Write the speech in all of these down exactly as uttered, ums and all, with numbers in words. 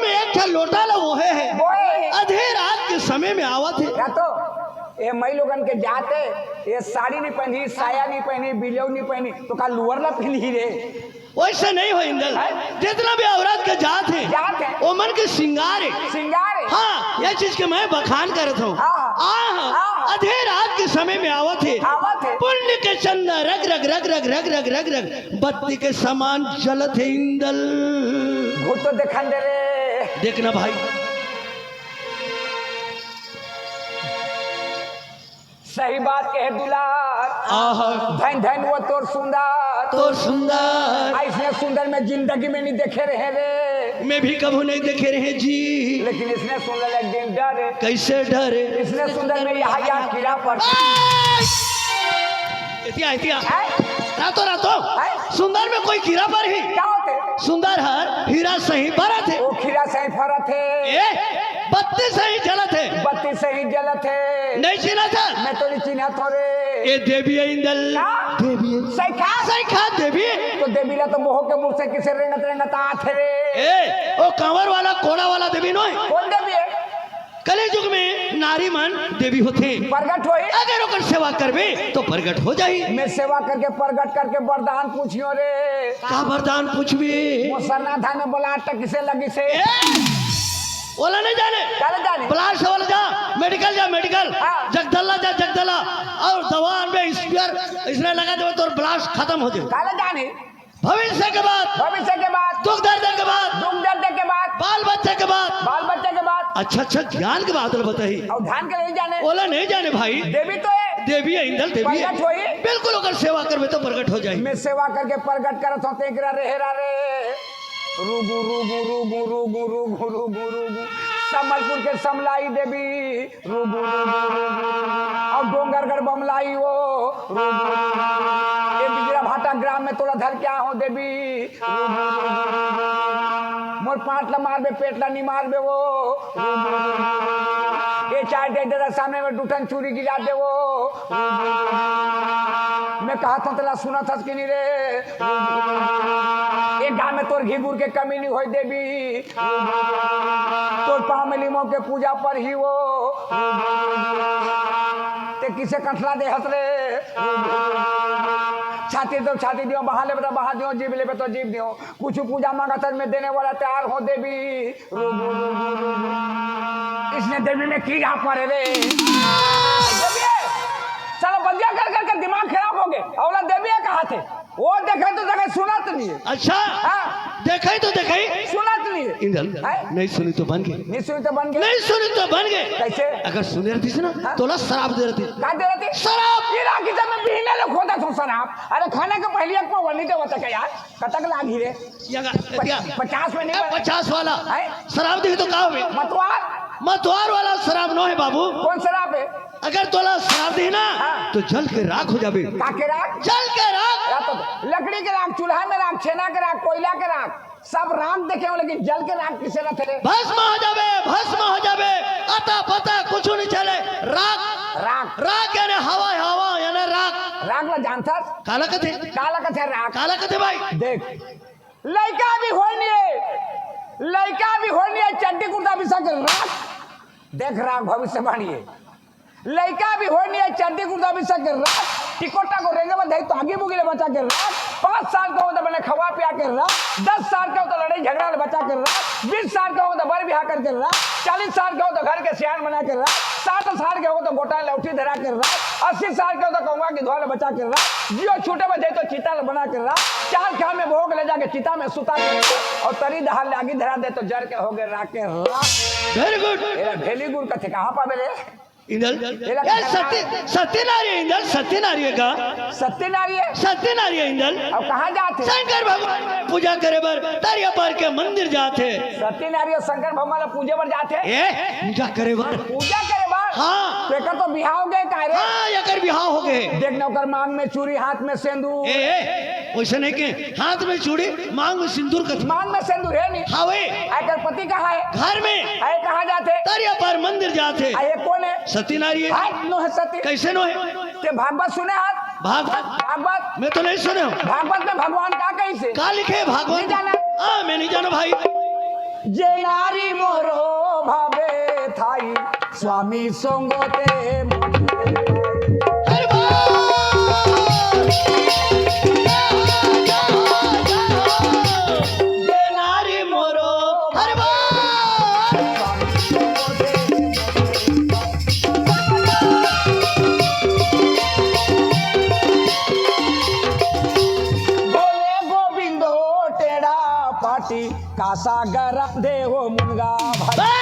में एक ठा लोटा ला बोहे हे। बोहे हे। आधे रात के समय में आवत हे। या तो ये मई लोगन के जात हे, ये साड़ी नहीं पहनी, साया नहीं पहनी, बिलेऊ नहीं पहनी, तो का लोअर ला पहनी रे? वैसे नहीं हो इंदल। हैं? जितना भी औरत के जात हे, जात हे। ओमन के श्रृंगार हे। श्रृंगार हे। हाँ, ये चीज के मैं बखान करत हूँ। हाँ। आह, हाँ। आधे रात के समय में आवत हे। आवत हे। पुण्य के चंदा रग रग रग रग रग रग रग रग बत्ती के समान जलत हे इंदल। भूत तो देखन दे रे। देखना भाई। सही बात कहे दुलार। आहा। धन धन वो तोर सुंदर। तोर सुंदर। अइसने सुंदर मैं जिंदगी में नहीं देखे रहे रे। मैं भी कभू नहीं देखे रहे जी। लेकिन इसने सुंदर एक दिन डरे। कैसे डरे? इसने सुंदर में यहाँ, यहाँ कीड़ा पड़। एतिया, एतिया। हैं? रातो, रातो। हैं? सुंदर में कोई कीड़ा पर ही। क्या होते? सुंदर हर हीरा सही बरत हे। वो खीरा सही फरत हे। ए, बत्ती सही जलत हे। बत्ती सही जलत हे। नहीं चिन्हत हे? मैं तो नहीं चिन्हत हों रे। ए देवी हे इंदल। का? देवी हे। सही खा? सही खा देवी हे। तो देवी ला तो मोह के मुंह से किसे रेंगत रेंगत आत हे रे। ए, ओ कांवर वाला, कोड़ा वाला देवी नोहे। कौन देवी हे? कलयुग में नारी मन देवी होथे। प्रगट होई। अगर ओकर सेवा करबे तो प्रगट हो जाही। मैं सेवा करके, प्रगट करके वरदान पूछियो रे। का वरदान पूछबे? वो सरना धाम में ब्लास्ट किसे लगिस हे? ए! ओला नहीं जाने। काला जाने? ब्लास्ट वाला जा, मेडिकल जा, मेडिकल। हाँ। जगदला जा, जगदला। और दवा अनबे, स्प्रे, इसने लगा देबे, तोर ब्लास्ट खत्म हो जाए। काला जाने? भविष्य के बात, भविष्य के बात, दुख दर्द के बात, दुख दर्द के बात, बाल बच्चे के बात, बाल बच्चे के बात, अच्छा अच्छा ज्ञान के बात ल बताही। और ध्यान के नहीं जाने। ओला नहीं जाने भाई। देवी तो हे। देवी हे, इंदल देवी हे। प्रगट होई। बिल्कुल ओकर सेवा करबे तो प्रगट हो जाही। मैं सेवा करके प्रगट करत हूँ, तेकरा रेहरा रे। रुगु, रुगु, रुगु, रुगु, रुगु, रुगु, रुगु। संबलपुर के समलाई देवी। रुगु, रुगु, रुगु, रुगु। और डोंगरगढ़ बमलाई वो। रुगु, रुगु, रुगु। ये बिजरा भाटा ग्राम में तोला धर के आहों देवी। रुगु, रुगु, रुगु, रुगु। मोर पाट ला मारबे, पेट ला नहीं मारबे वो। रुगु, रुगु, रुगु, रुगु। ये चाय दे दे, सामने में दुठन चूरी गिरा दे वो। रुगु, रुगु, रुगु, रुगु। मैं कहा था तेला सुना था कि नहीं रे? रुगु, रुगु, रुगु, रुगु। एक गांव में तोर घी गुड़ के कमी नहीं होई देवी। तोर पाँव में लिमो के पूजा पर ही वो। ते किसे कंठला दे हस रे। छाती तो छाती दियो, बहा लेबे तो बहा दियो, जीभ लेबे तो जीभ दियो। कुछ पूजा मांगा सर में देने वाला तैयार हो देवी। इसने देवी में कीड़ा पड़े रे। देवी, साला बंदिया कर करके दिमाग खराब हो गए। औला देवी कहा थे? वो देखे तो देखे, सुनत नहीं है। अच्छा। हाँ। देखे तो देखे। सुनत नहीं है। इंदल, हैं? नहीं सुनी तो बन गए। नहीं सुनी तो बन गए। नहीं सुनी तो बन गए। कैसे? अगर सुने रहती ना, हाँ? तोला शराब दे रहती। का दे रहती? शराब। ये राखी जब मैं पीने लोग होता था शराब। अरे खाने के पहले एक पौवा नहीं देवता का यार? कतक लागी रे? ये अगर, प-, पचास में नहीं ए, बना। पचास वाला। हैं? शराब दे तो का होवे? मतवार। मतवार वाला शराब नोहे बाबू। कौन शराब है? अगर तोला शराब दे ना, हाँ। तो जल के राख हो जाबे। का के राख? जल के राख। राख तो लकड़ी के राख, चूल्हा में राख, छेना के राख, कोयला के राख, सब राख देखे हो, लेकिन जल के राख किसे रहते रे? भस्म हो जाबे, भस्म हो जाबे। अता पता कुछ नहीं चले। राख। राख। राख यानी हवा, हवा यानी राख। राख ला जानथस? काला कथे? काला कथे राख? काला कथे भाई? देख, लइका भी होय नहीं है, लइका भी होय नहीं है, चड्डी कुर्ता भी सक राख। देख राख, भविष्यवाणी है। लइका भी होय नहीं है, चड्डी कुर्ता भी सक राख। टिकोटा को रेंगे में धई तो आगे बुगिले बचा के राख। पाँच साल का होता बने खवा पिया के राख। दस साल का होता लड़ाई झगड़ा ले बचा के राख। बीस साल का होता बर बिहा करके राख। चालीस साल का होता घर के सियान बना के राख। साठ साल का होता गोटा लौठी धरा के राख। अस्सी साल का होता कौवा की धुआ ले बचा के राख। जियो छूटे में धई तो चिता ले बना के राख। चार खाल में भोग ले जाके चिता में सुता के राख। और तरी दहाल ले आगी धरा दे तो जर के हो गए राख के राख। Very good। एला भेली गुड़ कथे कहाँ पावे रे? इंदल। एला यार, कथा सत्य, सत्य नारी है इंदल, सत्य नारी है का? सत्य नारी है। सत्य नारी है इंदल। अब कहाँ जात हे? शंकर भगवान पूजा करे बर तरिया पार के मंदिर जात हे। सत्य नारी और शंकर भगवान ला पूजे बर जात हे? ए, पूजा करे बर। पूजा करे बर? हाँ। तो एकर तो बिहाव हो गए का रे? हाँ, एकर बिहाव हो गए। देख ना, ओकर मांग में चूड़ी, हाथ में सेंदूर। ए, ए, वैसे नहीं के, हाथ में चूड़ी, मांग में सिंदूर कथे। मांग में सिंदूर है नहीं। हाँ भाई। एकर पति कहाँ है? घर में। आए कहाँ जात हे? तरिया पार मंदिर जात हे। आए कौन है? सती नारी है। हाय, नोहे सती। कैसे नोहे? ते भागवत सुने हाथ? भागवत? भागवत। मैं तो नहीं सुने हूँ। भागवत में भगवान का कही से? का लिखे भागवत? नहीं जाना। हाँ, मैं नहीं जाना भाई। जे नारी मोरो भावे थाई, स्वामी संगते मोरे। हर बार। जे नारी मोरो हर बार। बोले गोविंदो टेढ़ा पाटी, कासा गरम देव मुनगा भाई।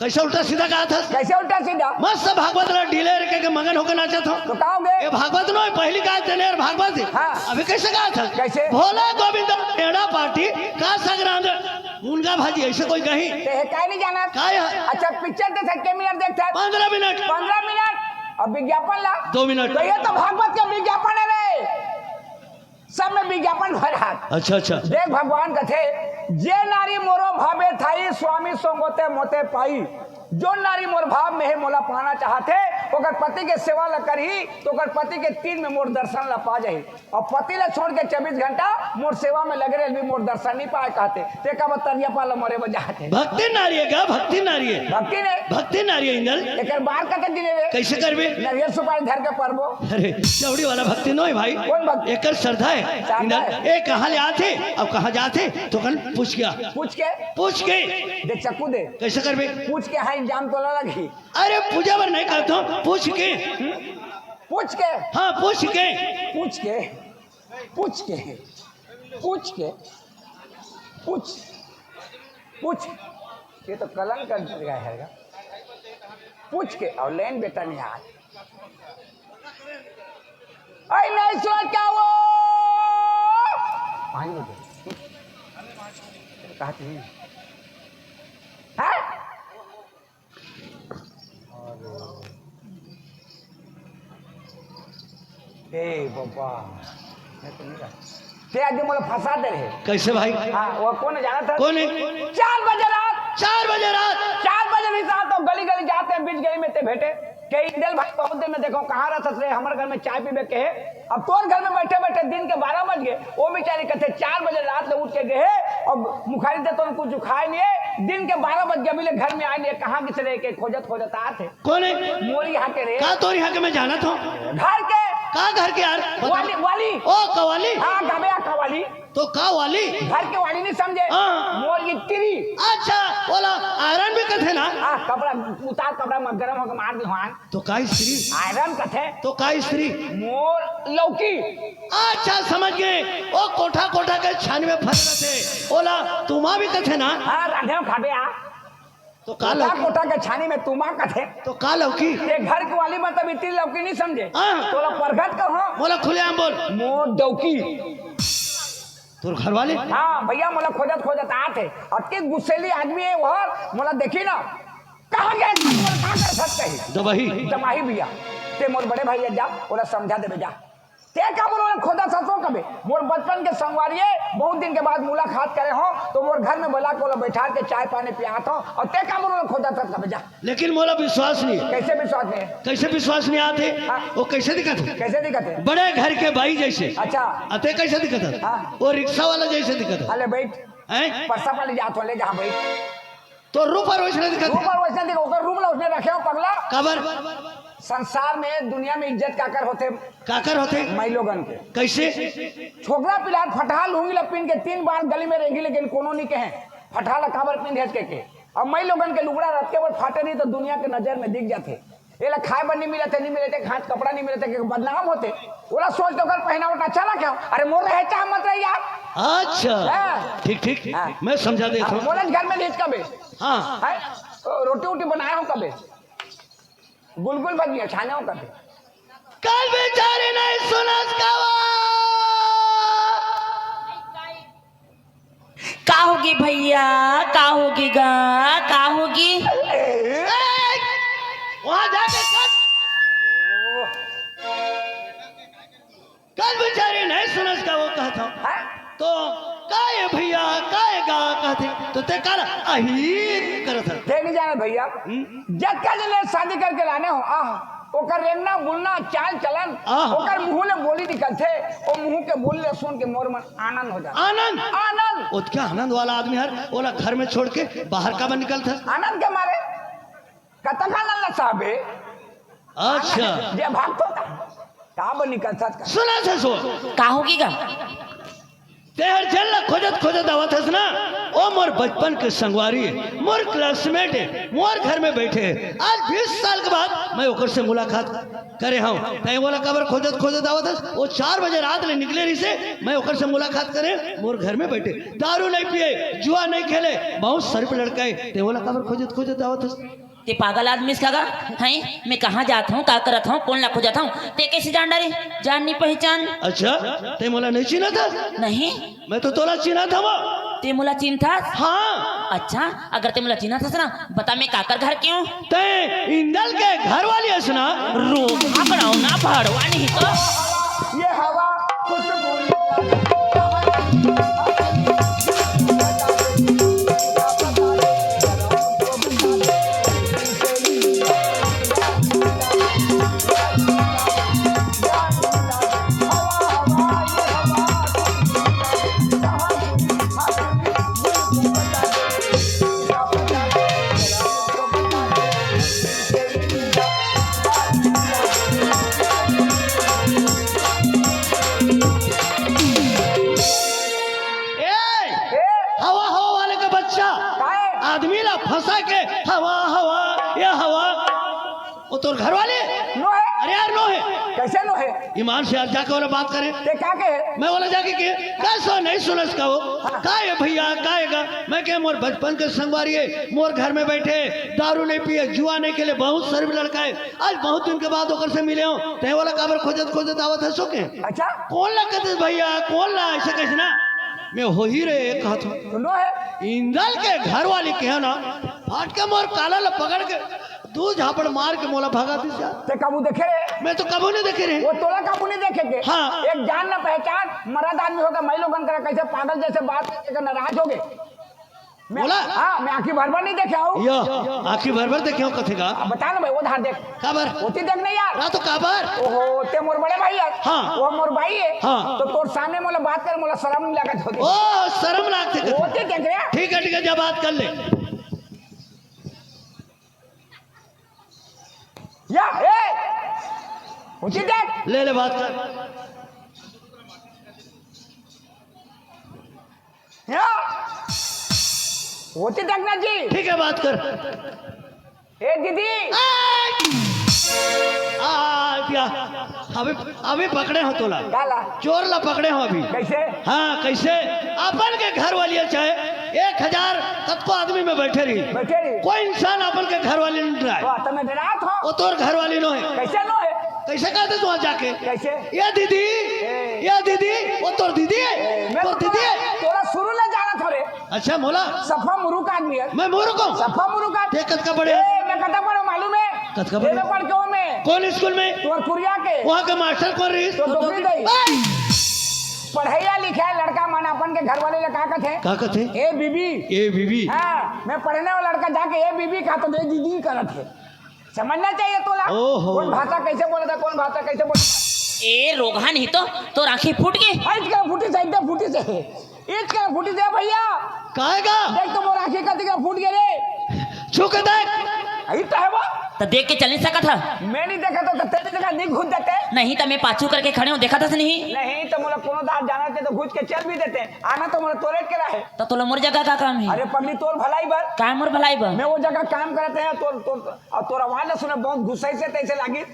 कैसे उल्टा सीधा कहा था? कैसे उल्टा सीधा? मस्त भागवत ला डीले रखे के मगन होके नाचत हो। तो का हो गए? ये भागवत नो, पहली गाय तेने और भागवत ही। हाँ। अभी कैसे कहा था? कैसे? भोला गोविंद टेढ़ा पाटी, कासा गरम देव मुनगा भाजी, ऐसे कोई कहीं? ते है, काहे नहीं जाना? काय है? अच्छा, पिक्चर तो छक्के मिनट देखता है। पंद्रह मिनट। पंद्रह मिनट। अब विज्ञापन ला। दो मिनट। तो ये तो भागवत का विज्ञापन है रे। सब में विज्ञापन भर हाथ। अच्छा, अच्छा। देख, भगवान कथे, "जे नारी मोरो भावे थाई, स्वामी संगते मोते पाई।" जो नारी मोर भाव में है, मोला पाना चाहत है, ओकर पति के सेवा ला करही, तो ओकर पति के तीन में मोर दर्शन ला पा जाही। और पति ला छोड़ के चौबीस घंटा मोर सेवा में लगे रहे, भी मोर दर्शन नहीं पाए कहते। ते का बा तरिया पाला मरे बजा थे। भक्ति नारी है क्या? भक्ति नारी है। भक्ति ने। भक्ति नारी है इंदल। एकर बार कते दिने रे? कैसे करबे? नरियर सुपारी धर के परबो। अरे, चौड़ी वाला भक्ति नो है भाई। कौन भक्ति? एकर श्रद्धा है। श्रद्धा इंदल, है। ए कहाँ ले आथे, अब कहाँ जाथे, तो कल पूछ गया। पूछ के? पूछ के। दे चक्कू दे। कैसे करबे? पूछ के हाँ इंजाम तोला लगी। अरे, पूजा बर नहीं कहता हूँ, पूछ के। पूछ के? हाँ, पूछ के। पूछ के? पूछ के? पूछ के? पूछ, पूछ। ये तो कलंक कर दिया है। पूछ के और लेन बेटा नहीं आए। ऐ नहीं सोच क्या वो? पानी दे। कहा थी? हाँ? ए बाबा, मैं तो नहीं रहा। ते आज मोला फंसा दे रहे। कैसे भाई? हाँ, वो कौन है जाना था? कौन है? चार बजे रात। चार बजे रात। चार बजे नहीं था तो गली गली जाते हैं, बीच गली में ते भेटे। के इंदल भाई बहुत दिन में देखो, कहाँ रहता रे? हमारे घर में चाय पीबे के है। अब तोर घर में बैठे बैठे दिन के बारह बज गए। वो बेचारी कहते चार बजे रात ले उठ के गए और मुखारी ते तो कुछ खाए नहीं है। दिन के बारह बज गए, अभी ले घर में आए नहीं है। कहाँ किस रहे के खोजत खोजत आते। कौन है? मोर यहाँ के रे। का तोर यहाँ के मैं जानत हूँ? घर के। का घर के यार? बता। वाली, वाली। ओ, कवाली? हाँ, गबे आ कवाली। तो का वाली? घर के वाली नहीं समझे? हाँ। मोर इतरी। अच्छा, बोला, आयरन भी कथे ना? हाँ, कपड़ा, उतार कपड़ा मत गरम होके मार दे हान। तो का स्त्री? आयरन कथे। तो का स्त्री? मोर लौकी। अच्छा, समझ गए। ओ कोठा कोठा के छानी में फंस रहते। ओला तुमा भी कथे ना? हाँ, राधे खाबे आ। तो का कोठा लौकी? कोठा के छानी में तुमा कथे। तो का लौकी? ये घर के वाली मतलब इतनी लौकी नहीं समझे। हाँ। तोला परगट कहो। मोला खुलेआम बोल। मोर डौकी। तोर घर वाले? हाँ भैया, मोला खोजत खोजत आत है। अतके गुस्सेली आदमी है वो, मोला देखी ना। कहाँ गए? कहाँ कर सकते हैं? दबही। दबही भैया। ते मोर बड़े भाई जा, ओला समझा देबे जा। ते का बोलो खोदा ससो कबे? मोर बचपन के संगवारी है, बहुत दिन के बाद मुलाकात करे हो, तो मोर घर में बुला के ओला बैठा के चाय पानी पियात हो, और ते का बोलो खोदा सस कबे जा। लेकिन मोला विश्वास नहीं है। कैसे विश्वास नहीं है? कैसे विश्वास नहीं आते? हाँ। वो कैसे दिखत है? कैसे दिखत है? बड़े घर के बाई जैसे। अच्छा। अते कैसे दिखत है? हाँ। वो रिक्शा वाला जैसे दिखत है। अले बैठ। हैं? परसा पाली जात हो, ले जहाँ बैठ। तो रूप और वैसने दिखत है। रूप और वैसने दिख, ओकर रूप ला उसने रखे हो पगला। काबर? संसार में, दुनिया में इज्जत काकर होते? काकर होते? माई लोगन के। कैसे? छोकरा पिलात फटहा लुंगी ला पीन के तीन बार गली में रेंगी, लेकिन कोनो नहीं कहे फटहा ला काबर पीन हेच के, के। अब माई लोगन के लुगड़ा रत के बर फाटे नहीं तो दुनिया के नजर में दिख जाते। एला खाए बर नहीं मिलत है, नहीं मिलत है, हाथ कपड़ा नहीं मिलत है, के बदनाम होते। ओला सोच तो कर पहनावट अच्छा ना क्या? अरे मोर रहे चाह मत रही यार। अच्छा। हाँ। ठीक, ठीक। हाँ। मैं समझा देता हूँ। मोला घर में नहीं कबे। हाँ। है? रोटी वोटी बनाया हूँ कबे? गुलगुल भजिया छाने हूँ कबे? कल बेचारे नहीं सुनस कावा। का होगी भैया, का होगी गा, का होगी? ए, वहाँ जाके कर। कल बेचारे नहीं सुनस का वो कहत हो। हाँ? तो काय भैया, काय गा कहत हे, तो ते काला अहीर करत हे। ते नहीं जाना भैया, हम्म? जतका दिन ले शादी करके लाने हो, आह, ओकर रेंगना, बुलना, चाल चलन, आह। ओकर मुंह ले बोली निकलथे, ओ मुंह के बोली ले सुन के मोर मन आनंद हो जाथे। आनंद? आनंद। ओतका आनंद वाला आदमी हर ओला घर में छोड़ के बाहर काबर निकलथस? आनंद के मारे। कतका आनंद ला साहब ए? अच्छा। जे भागतो का? काबर निकलथस का? सुनत हस ओ। का होगे गा? तेहर जेन ला खोजत खोजत आवत हस ना, ओ मोर बचपन के संगवारी हे, मोर classmate हे, मोर घर में बइठे हे। आज बीस साल के बाद मैं ओकर से मुलाकात करे हंव। तैं ओला काबर खोजत खोजत आवत हस? ओ चार बजे रात ले निकले रहिसे, मैं ओकर से मुलाकात करे, मोर घर में बइठे। दारू नइ पिए, जुआ नइ खेले, बहुत शरीफ लड़का हे। तैं ओला काबर खोजत खोजत आवत हस? तैं पागल आदमी हस का गा? हैं? मैं कहां जात हंव, का करत हंव, कोन ला खोजत हंव? तैं कइसे जान डारे? जान नइ पहिचान। अच्छा, तैं मोला नइ चिन्हत हस? नहीं। मैं तो तोला चिन्हत हंव। तैं मोला चिन्हत हस? हां। अच्छा, अगर तैं मोला चिन्हत हस ना, बता मैं काकर घर के हंव? तैं इंदल के घरवाली हस ना? रो, भागड़ाओ ना, भड़वा नहीं तो। ये हवा खुशबू ए, ए? हवा हवा वाले के बच्चा, काय? आदमी ला फंसा के हवा हवा, ये हवा। ओ तोर घरवाली? नो हे। अरे यार, नो हे। कइसे नो हे? ईमान से आज जाके ओला बात करे। तैं का कहे? मैं ओला जाके कहे, "कइसे नहीं सुनस का हो? हां। का हे भइया, का हे गा?" मैं कहे, "मोर बचपन के संगवारी हे, मोर घर में बइठे, दारू नइ पिए, जुआ नइ खेले, बहुत शरीफ लड़का हे। आज बहुत दिन के बाद ओकर से मिले हंव, तैं ओला काबर खोजत खोजत आवत हस ओ के?" अच्छा। कोन ला कहिथे भइया, कोन ला, अइसे कहिस ना। मैं होही रे कहत हंव। नो हे। इंदल के घरवाली कहे ना, फट के मोर काला ला पकड़ के दू झापड़ मार के मोला भगा दिस यार। तैं कभू देखे रे? मैं तो कभू नइ देखे रे। ओ तोला कभू नइ देखे के? हां। एक जान ना पहिचान मरद आदमी होके माईलोगन करा कइसे पागल जइसे बात करके नाराज होगे। मैं, बोला? हां, मैं आंखी भर भर नइ देखे हंव। या, आंखी भर भर देखे हंव कथे का? अब बता ना भाई, ओ धार देख। काबर? ओती देख ना यार। रा तो काबर? ओहो, तैं मोर बड़े भाई हस। हां। ओ मोर भाई हे। हां। तो तोर सामने मोला बात करे, मोला शरम नइ लागत होती। ओ, शरम लागथे कथे। ओती देख रे। ठीक हे, ठीक हे, जा बात कर ले। या, ए! ओती देख। ले, ले, बात कर। या। ओती देख ना जी। ठीक हे, बात कर। ए दीदी। ए! आ, आ, आ, अभी, अभी पकड़े हंव तोला। काला? चोर ला पकड़े हंव अभी। कइसे? हां, कइसे? अपन के घरवाली हे चाहे एक हजार कतको आदमी में बइठे रही। बइठे रही। कोई इंसान अपन के घरवाली नइ डराय। वाह, त मैं डरात हंव। ओ तोर घरवाली नो हे। कइसे नो हे? कइसे कहत हस तैं जाके? कइसे? ए दीदी, ए। ए दीदी, ओ तोर दीदी हे। ए, मैं तोर तो दीदी हे। तोला शुरू ले जानत हंव रे। अच्छा, मोला? सफा मुरुख आदमी हस। मैं मुरुख हंव? सफा मुरुख आदमी। तैं कतका पढ़े? ए, मैं कतका पढ़े हंव मालूम हे? कतका पढ़े? एमे पढ़ के हंव मैं। कोन स्कूल में? तोर कुरिया के। उहां के मास्टर कोन रहिस? तोर डोकरी दाई। ए! पढ़इया लिखइया लड़का मन अपन के घरवाली ला का कथे? का कथे? ए बीबी। ए बीबी। हां, मैं पढ़ने वाला लड़का जाके ए बीबी कहत हंव, ए दीदी करत हे। समझना चाहिए तोला। ओहो। कोन भाषा कइसे बोलथे, कोन भाषा कइसे बोलथे। ए रोगहा नहीं तो, तोर आंखी फूट गे। आंखी का फूटी से, एकदम फूटी से। ईच के फूटी दे भइया। काहे का? देख तो मोर आंखी कति के फूट गे रे। छू के देख। अई तो हे वो। त देख के चल नइ सकत हस। मैं नइ देखत हंव त तैं नइ देखत, नइ घुस देते। नहीं त मैं पाछू करके खड़े हंव, देखत हस नहीं। नहीं त मोला कोनो दार जाना ते तो घुस के चल भी देते। आना तो मोला तोरे के रहे। त तोला मोर जगह का काम हे? अरे पगली तोर भलाई बर। काय मोर भलाई बर? मैं ओ जगह काम करत हंव, तोर, तोर, अउ तोर आवाज ला सुने बहुत गुस्सा से तइसे लागिस।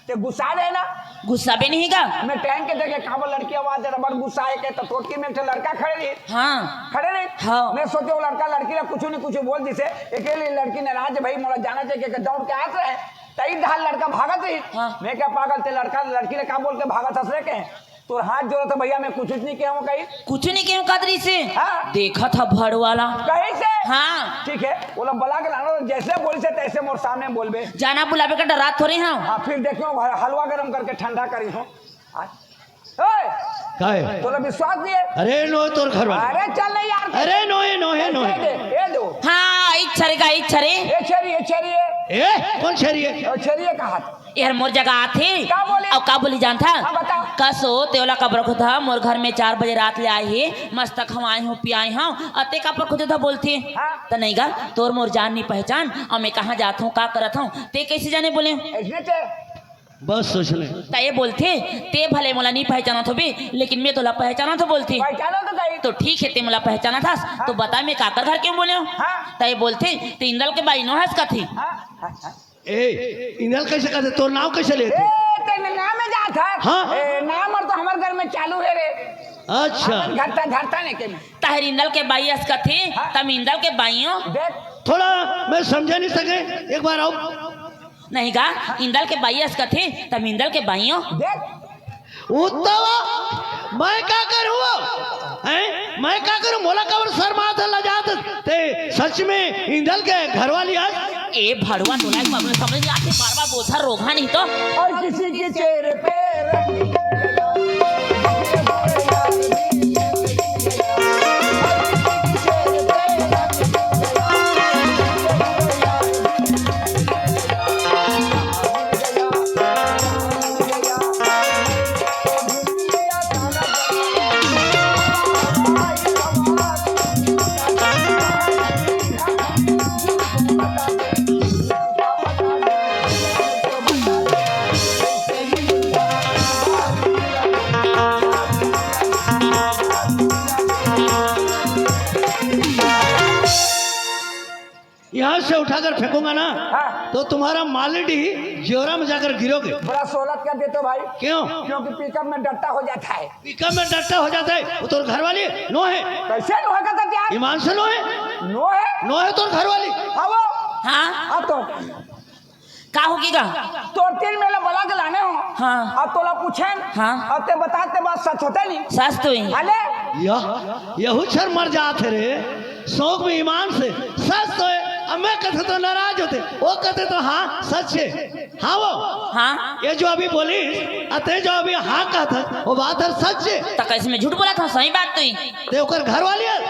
तैं गुस्सा रहे ना? गुस्सा भी नहीं का? मैं टहन के देखे, काबर लड़की आवाज दे रहा, बड़ गुस्सा हे के, त टोटकी में एक ठे लड़का खड़े रही। हां। खड़े रही। हां। मैं सोचे, ओ लड़का लड़की ला कुछू नहीं कुछू बोल दिसे, एके लिए लड़की नाराज हे, भाई, मोला जाना चाहिए, के दौड़ के आत रहे, त ई धार लड़का भागत रही। हां। मैं कहेंव, पागल, तैं लड़का, लड़की ला का बोल के भागत हस रे के? तोर हाथ जोड़त हंव भइया, मैं कुछू नहीं कहेंव कहीं। कुछू नहीं कहेंव कहत रहिसे? हां। देखत हस भड़वा ला। कहिसे? हां। ठीक हे, ओला बला के लाना, जइसे बोलिसे तइसे मोर सामने बोलबे। जाना बुलाबे का डरात थोरे हंव। हां, फिर देखियो, हलवा गरम करके ठंडा करिहूं। हां। ओए! काहे? तोला विश्वास नहीं हे? अरे नो, तोर घरवाली। अरे चल नहीं यार। अरे नो, ए नो, ए नो। ए दे, ए दो। हां, ई छरी का, ई छरी। ए छरी, ए छरी हे। ए, कोन छरी हे? ओ छरी हे कहा। एहर मोर जगह आथे। का बोले? अउ का बोली जानथा? हाँ, बता। कसो, तें ओला काबर खोजथस? मोर घर में चार बजे रात ले आए हे, मस्त खवाए हंव, पियाए हंव, अउ तें काबर खोजथस बोलथे। हाँ। त नहीं गा, तोर मोर जान नी पहचान, अउ मैं कहाँ जात हंव, का करत हंव, तें कइसे जाने बोले? अइसने ते। बस सोच ले। त ए बोलथे, तें भले मोला नी पहचानत होबे, लेकिन मैं तोला पहचानत हंव बोलथे। पहचानत तो हंव। त ठीक हे, तें मोला पहचानत हस, हाँ। त बता मैं काकर घर के बोले हंव? हाँ। त ए बोलथे, तें इंदल के बाई नो हस कथे। हाँ, हाँ, हाँ। ए, इंदल कइसे कथे? तोर नांव कइसे लेथे? ए, तें नाम में जात हस? हाँ। ए, नाम अउ तो हमर घर में चालू हे रे। अच्छा। हमर घर त धरता नहीं के में। तहर इंदल के बाई अस कथे, हाँ। त मैं इंदल के बाई अंव। देख। थोड़ा मैं समझा नहीं सके, एक बार अउ। नहीं गा, इंदल के बाई अस कथे, त मैं इंदल के बाई अंव। देख। उतवा, मैं का करूं? हैं? मैं का करूं? मोला काबर शर्मात हस, लजात हस? तें सच में इंदल के घरवाली हस? ए भड़वा, तोला एक बार समझ में आथे, बार-बार बोलथस रोगहा नहीं तो। हर किसी के चेहरे पे रंग यहाँ से उठाकर फेंकूंगा ना, हाँ। तो तुम्हारा मालिक ही ज्योरा में जाकर गिरोगे। बड़ा सहूलत कर देते हो भाई। क्यों? क्योंकि पिकअप में डट्टा हो जाता है। पिकअप में डट्टा हो जाता है, वो तोर घरवाली नो हे। कइसे नो हे कथस यार? ईमान से नो हे। नो हे? नो हे तोर घरवाली। हाँ वो। हाँ। अब तो का होगे गा? तोर तीन मेला बला के लाने हंव। हाँ। अउ तोला पूछेंव। हाँ। अउ तें बतात तें बात सच होथे नहीं। सच तो हे। अले। यह, यहू छर मर जात हे रे। शौक में ईमान से। सच तो हे। अब मैं कथे तो नाराज होथे। वो कथे तो हाँ, सच हे। हाँ वो। हाँ। ये जो अभी बोलिस, अउ तें जो अभी हाँ कहत हस, वो बात हर सच हे। त कइसे मैं झूठ बोलत हंव? सही बात तो हे। तें ओकर घरवाली हस?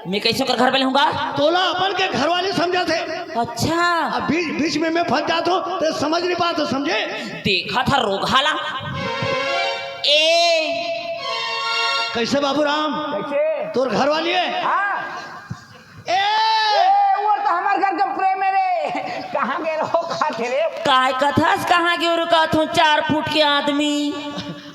मैं कइसे ओकर घरवाली हंव गा? तोला अपन के घरवाली समझथे। अच्छा। अब बीच, बीच में मैं फंस जात हंव, तें समझ नहीं पात हस, समझे? देखत हस रोगहा ला। ए। कइसे बाबूराम? कइसे? तोर घरवाली हे? हाँ। ए! ए, वो तो हमर घर के प्रेम हे रे। कहाँ गे रहो, कहाँ थे रे? काय कथस, कहाँ गे रहो, कहत हंव, चार फुट के आदमी।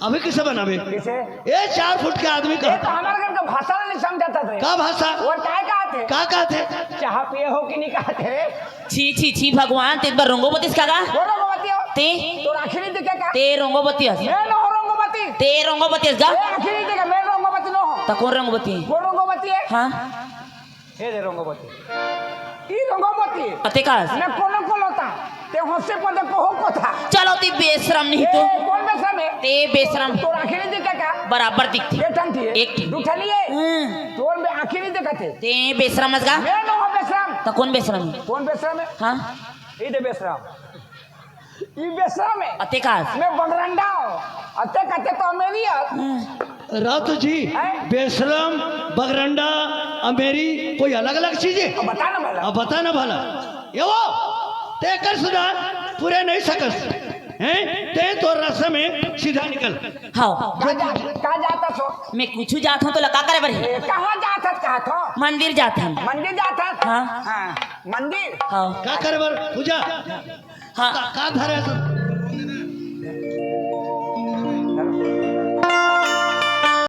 अभी कइसे बनाबे? कइसे? ए, चार फुट के आदमी ए, कहा तो हमर घर के भाषा नहीं समझत हस रे। का भाषा? वो काय कहत हे? का कहत हे? चाह पिए हो कि नहीं कहत हे रे? छी, छी, छी, भगवान, तें एक बार रोंगो बतिस का गा? वो रोंगो बती हो। तें? तोर आँखी नहीं दिखे का? तें रोंगो बतिस। मैं नो रोंगो बती। तें रोंगो बतिस गा? ए, आँखी नहीं दिखे, मैं रोंगो बती नो हंव। त कोन रोंगो बती? वो रोंगो बती हे। हाँ। हे दे रोंगो बती। ई रोंगो बती। अते का? मैं कोनो को लोता। तें हंसे पदे कहो कथा। चलो, तें बेशरम नहीं तो। ए, कोन बेशरम हे? तें बेशरम। तोर आँखी नहीं दिखे का? बराबर दिखथे। एक ठन हे। एक ठन। दू ठन हे। हम्म। तोर में आँखी नहीं दिखथे। तें बेशरम हस गा? मैं नो हंव बेशरम। त कोन बेशरम हे? कोन बेशरम हे? हाँ। ई दे बेशरम। ई बेशरम हे। अते का? मैं बगरंडा हंव। अते कथे तो अमेरी हस। राउत जी, हैं? बेशरम, बगरंडा, अमेरी, कोई अलग-अलग चीज हे? अब बता ना भला। अब बता ना भला। ये वो, तें कर सुधार, पूरे नहीं सकस। हैं? तें तो रास्ता में सीधा निकल। हाँ। का जा-, का जात हस? मैं कुछु जात हंव तो ला का करे बर हे? ए, कहाँ जात हस, कहाँ तो? मंदिर जात हंव। मंदिर जात हस? हाँ। हाँ, मंदिर। हाँ। का करे बर? पूजा। हाँ। का, का धरे हस?